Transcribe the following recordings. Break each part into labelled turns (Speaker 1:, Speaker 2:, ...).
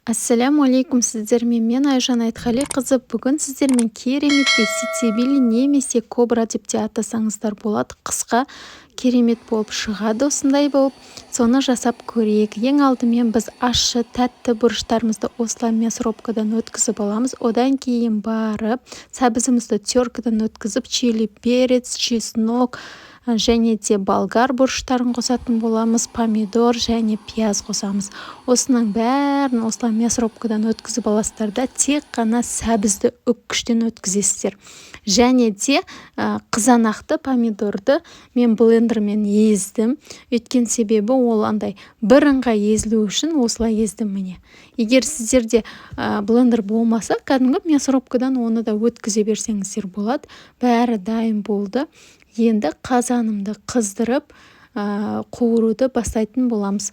Speaker 1: Ассаляму алейкум, сіздермен мен, Айжан Айтқалиқызы. Бүгін сіздермен кереметтей сацебели немесе кобра деп те атасаңыздар болады, қысқа керемет болып шығады осындай болып, соны жасап көрейік. Ең алдымен біз ащы, тәтті бұрыштарымызды осылай мясорубкадан өткізіп аламыз. Одан кейін барып сәбізімізді теркадан өткізіп, чили перец, чеснок және де болгар бұрыштарын қосатын боламыз, помидор және пияз қосамыз. Осының бәрін осылай мясорубкадан өткізіп аласыздар да, тек қана сәбізді үккіштен өткізесіздер. Және де қызанақты, помидорды мен блендермен ездім, өйткен себебі ол андай бірыңғай езілу үшін осылай ездім. Міне, егер сіздерде блендер болмаса, кәдімгі мясорубкадан оны да өткізе берсеңіздер болады. Бәрі дайын болды. Енді қазанымды қыздырып, қуыруды бастайтын боламыз.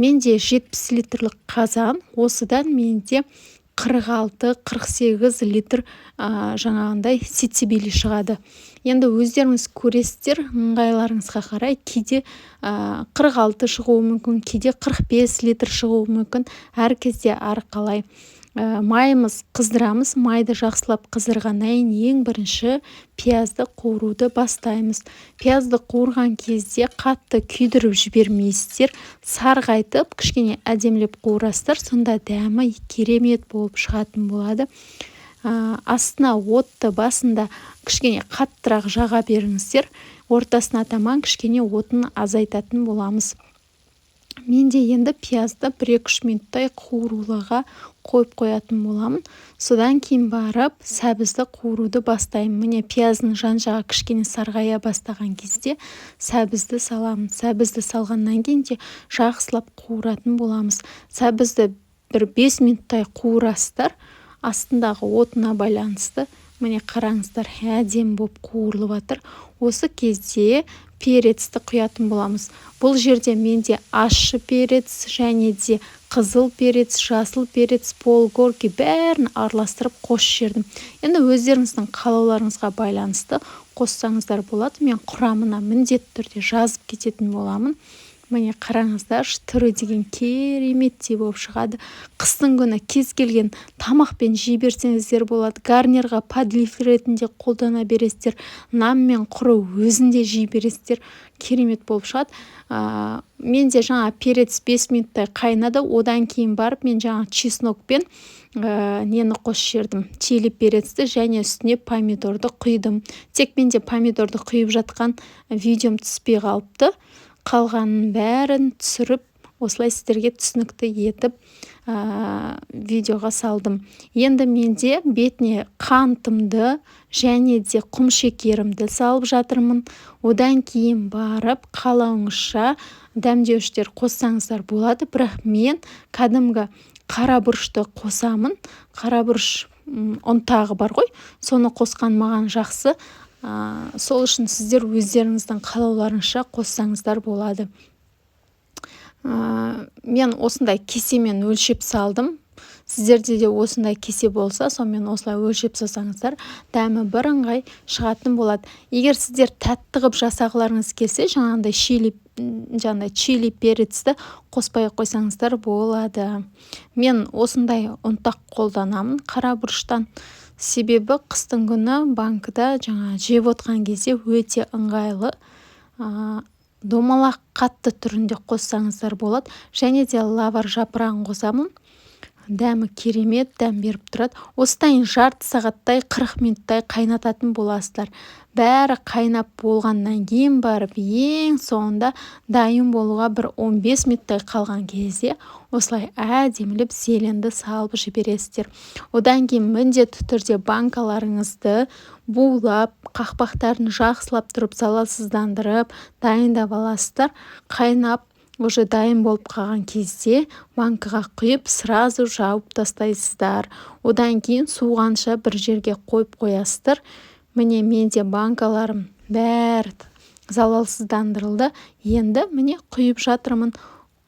Speaker 1: Менде 70 литрлік қазан, осыдан менде 46-48 литр жаңағындай сацебели шығады. Енді өздеріңіз көресіздер, ыңғайларыңызға қарай, кейде 46 шығуы мүмкін, кейде 45 литр шығуы мүмкін, әр кезде әрқалай. Майымыз қыздырамыз. Майды жақсылап қыздырғаннан кейін ең бірінші пиязды қуыруды бастаймыз. Пиязды қуырған кезде қатты күйдіріп жібермейсіздер, сарғайтып, кішкене әдемілеп қуырасыздар, сонда дәмі керемет болып шығатын болады. Астына отты басында кішкене қаттырақ жаға беріңіздер, ортасына таман кішкене отын азайтатын боламыз. Менде енді пиязды 1-2-3 минуттай қуырулаға қойып қоятын боламын. Содан кейін барып сәбізді қуыруды бастаймын. Міне, пияздың жан жағы кішкене сарғая бастаған кезде сәбізді саламын. Сәбізді салғаннан кейін де жақсылап қуыратын боламыз. Сәбізді бір 5 минуттай қуырасыздар, астындағы отына байланысты. Міне, қараңыздар, әдемі болып қуырылып жатыр. Осы кезде перецті құятын боламыз. Бұл жерде менде ащы перец және де қызыл перец, жасыл перец, полгорки, бәрін араластырып қосып жібердім. Енді өздеріңіздің қалауларыңызға байланысты қоссаңыздар болады. Мен құрамына міндетті түрде жазып кететін боламын. Міне, қараңыздаршы, түрі деген кереметтей болып шығады. Қыстың күні кез келген тамақпен жей берсеңіздер болады, гарнирға подлив ретінде қолдана бересіздер, нанмен құры өзін де жей бересіздер, керемет болып шығады. Менде жаңа перец 5 минуттай қайнады. Одан кейін барып мен жаңа чеснокпен нені қосып жібердім, чили перецті және үстіне помидорды құйдым. Тек менде помидорды құйып жатқан видеом түспей қалыпты. Қалғанын бәрін түсіріп, осылай сіздерге түсінікті етіп видеоға салдым. Енді менде бетіне қантымды және де құмшекерімді салып жатырмын. Одан кейін барып қалауыңызша дәмдеуіштер қоссаңыздар болады, бірақ мен кәдімгі қара бұрышты қосамын. Қара бұрыш ұнтағы бар ғой, соны қосқан маған жақсы. Сол үшін сіздер өздеріңіздің қалауларыңызша қоссаңыздар болады. Мен осындай кесемен өлшеп салдым. Сіздерде де осындай кесе болса, сонымен осылай өлшеп салсаңыздар, дәмі бірыңғай шығатын болады. Егер сіздер тәтті қылып жасағыларыңыз келсе, жаңағындай чили перецті қоспай ақ қойсаңыздар болады. Мен осындай ұнтақ қолданамын қара бұрыштан, себебі қыстың күні банкіда жаңа жеп отқан кезде өте ыңғайлы. Домалақ қатты түрінде қоссаңыздар болады. Және де лавр жапырағын қосамын, дәмі керемет дәм беріп тұрады. Осыдан жарты сағаттай, 40 минуттай қайнататын боласыздар. Бәрі қайнап болғаннан кейін барып, ең соңында дайын болуға бір 15 минуттай қалған кезде осылай әдемілеп зеленді салып жібересіздер. Одан кейін міндетті түрде банкаларыңызды булап, қақпақтарын жақсылап тұрып залалсыздандырып дайындап аласыздар. Қайнап, уже дайын болып қалған кезде банкаға құйып, сразу жауып тастайсыздар. Одан кейін суығанша бір жерге қойып қоясыздар. Міне, менде банкаларым бәрі залалсыздандырылды. Енді, міне, құйып жатырмын.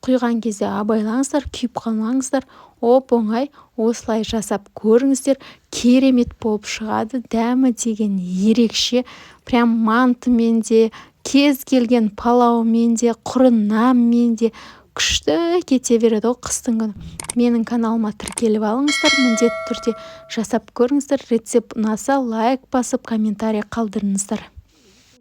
Speaker 1: Құйған кезде абайлаңыздар, күйіп қалмаңыздар. Оп оңай осылай жасап көріңіздер, керемет болып шығады. Дәмі деген ерекше, прям мантымен де, кез келген палаумен де, құры нанмен де күшті болып шығады. Күшті кете береді ғой қыстың күні. Менің каналыма тіркеліп алыңыздар, міндетті түрде жасап көріңіздер. Рецепт ұнаса, лайк басып, комментарий қалдырыңыздар.